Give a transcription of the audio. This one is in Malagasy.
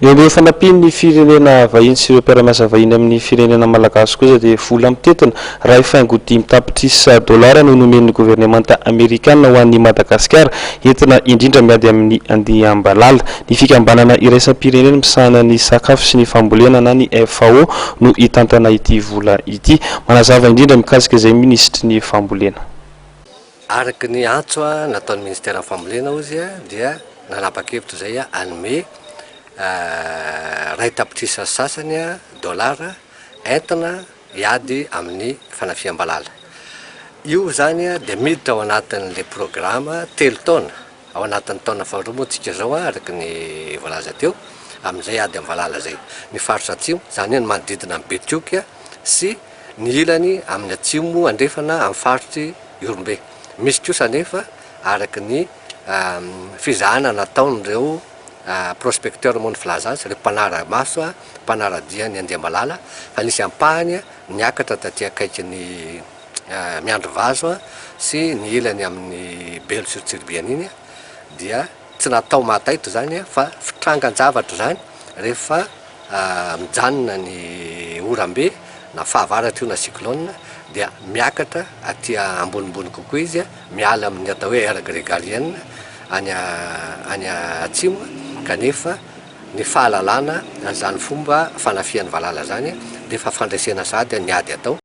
Eo amin'ireo fanampian'ny firenena vahiny sy ireo mpiara-miasa vahiny amin'ny firenena malagasy kosa dia vola mitentina 1,5 tapitrisa dolara no nomen'ny governemanta amerikana ho an'i Madagasikara entina indrindra miady amin'ny andiam-balala. Ny fikambanana iraisam-pirenena misahana ny sakafo sy ny fambolena na ny FAO no hitantana ity vola ity. Manazava indrindra mikasika izay minisitry ny fambolena. Araka ny antso nataon'ny ministeran'ny fambolena hozy dia nanapa-kevitra izay hanome 1 tapitrisa sasany dolara entina hiady amin'ny fanafiham-balala. Io zany dia miditra ao anatin'le programa 3 taona, ao anatin'ny taona faharoa moa tsika zao araka ny voalaza teo amin'izay ady amin'ny valala zay. Ny faritra atsimo, zany hoe ny manodidina ny Betioky sy ny ilany amin'ny atsimo andrefana amin'ny faritry Ihorombe. Misy kosa nefa araka ny fizahana nataon'ireo prospecteur moa ny filaza azy, ireo mpanara-maso, mpanara-dia ny andiam-balala fa nisy ampahany niakatra taty akaiky ny Miandrivazo sy ny ilany amin'ny Belo sy Tsiribihina iny dia tsy natao mahataitra zany fa fitrangan-javatra zany rehefa mijanona ny oram-be na fahavaratra io na cyclone dia miakatra aty ambonimbony kokoa izy miala amin'ny atao hoe aire grégarienne any atsimo kanefa ny fahalalana an'izany fomba fanafihan'ny valala zany dia efa fandresena sady ny ady atao.